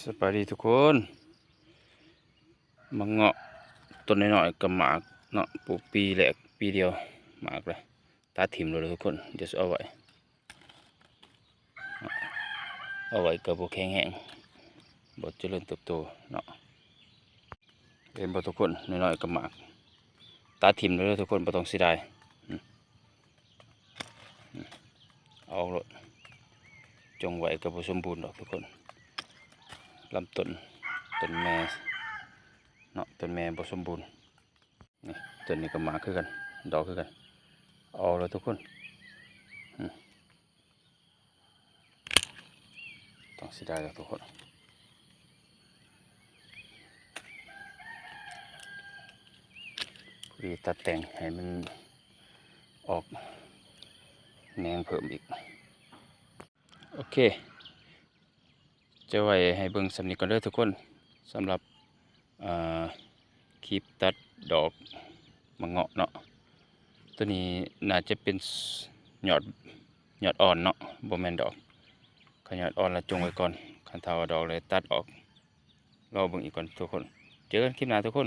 ສະບາຍດີທຸກຄົນ ມາເງາະຕົ້ນນ້ອຍໆກໍໝາກເນາະ ປູກປີແລກປີດຽວໝາກເລີຍ ຕັດຖິ້ມໂລດທຸກຄົນ ດຽວຊິເອົາໄວ້ ເອົາໄວ້ກໍບໍ່ແຂງແຮງ ບໍ່ຈະເລີນເຕີບໂຕເນາະ ເຫັນບໍ່ທຸກຄົນ ນ້ອຍໆກໍໝາກ ຕັດຖິ້ມເລີຍທຸກຄົນ ບໍ່ຕ້ອງເສຍດາຍ ອືມ ອືມ ເອົາໂລດ ຈົ່ງໄວ້ກໍບໍ່ສົມບູນດອກທຸກຄົນ ລຳຕົ້ນ ຕົ້ນແມ່ເນາະ ຕົ້ນແມ່ບໍ່ສົມບູນ ນີ້ ຕົ້ນນີ້ກໍໝາກຄືກັນ ດອກຄືກັນ ເອົາໂລດທຸກຄົນ ອືມ ຕ້ອງເສຍດາຍດອກທຸກຄົນ ພໍດີຕັດແຕ່ງໃຫ້ມັນອອກແໜງເພີ່ມອີກ ໂອເຄ ຈະໄວ້ໃຫ້ເບິ່ງສ່ຳນີ້ກ່ອນເດີທຸກຄົນ ສຳລັບ ເອີ ຄລິບຕັດດອກໝາກເງາະເນາະ ໂຕນີ້ໜ້າຈະເປັນຍອດ ຍອດອ່ອນເນາະ ບໍ່ແມ່ນດອກ ຄັນຍອດອ່ອນລະຈົ່ງໄວ້ກ່ອນ ຄັນຖ້າວ່າດອກແລ້ວຕັດອອກ ລໍເບິ່ງອີກກ່ອນທຸກຄົນ ເຈີກັນຄລິບໜ້າທຸກຄົນ.